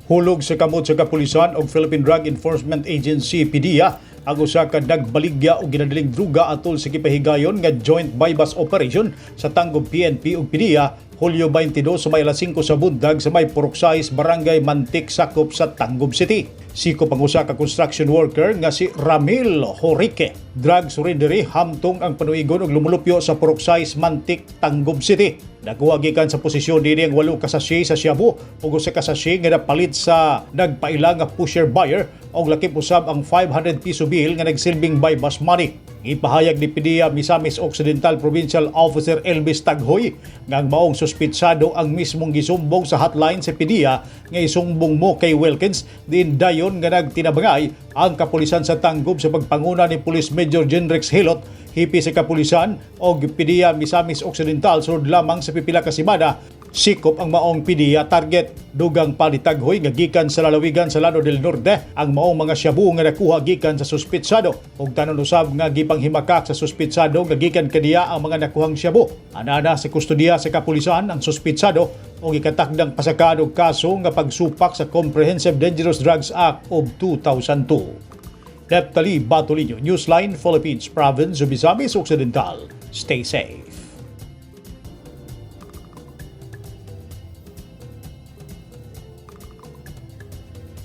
Hulog sa kamot sa kapulisan og Philippine Drug Enforcement Agency, PDEA, ang usa ka nagbaligya og ginadaling druga atol sa gipahigayon nga joint buy-bust operation sa Tanggob PNP ug PDEA Hulyo 22 sa may alas 5 sa buntag sa may Purok 6, Barangay Mantik, sakop sa Tanggob City. Sikop ang usa ka construction worker nga si Ramil Horique. Drug surrendery hamtong ang panuigon og lumulupyo sa Purok 6, Mantik, Tanggob City. Nakuha gikan sa posisyon dinhi ang 8 ka sachet sa shabu ug usa ka sachet nga napalit sa nagpaila nga pusher buyer og lakip usab ang 500 piso bill nga nagsilbing buy bust money. Ipahayag ni PDEA Misamis Occidental Provincial Officer Elvis Taghoy nga ang maong suspitsado ang mismong gisumbong sa hotline sa PDEA nga isumbong mo kay Wilkins, din dayon nga nagtinabangay ang kapulisan sa Tanggob sa pagpanguna ni Police Major Genrix Hilot, hepe sa kapulisan og PDEA Misamis Occidental. Sulod lamang sa pipila ka semana, sikop ang maong PDEA target. Dugang pa ni Taghoy nga gikan sa lalawigan sa Lanao del Norte ang maong mga shabu nga nakuha gikan sa suspitsado. Ug tanon usab nga gipanghimakak sa suspitsado nga gikan kaniya ang mga nakuhang shabu. Anaa sa kustodiya sa kapulisan ang suspitsado ug ikatakdang pasakaan og kaso nga pagsupak sa Comprehensive Dangerous Drugs Act of 2002. Neptali Batolino, Newsline, Philippines, Province of Misamis Occidental. Stay safe.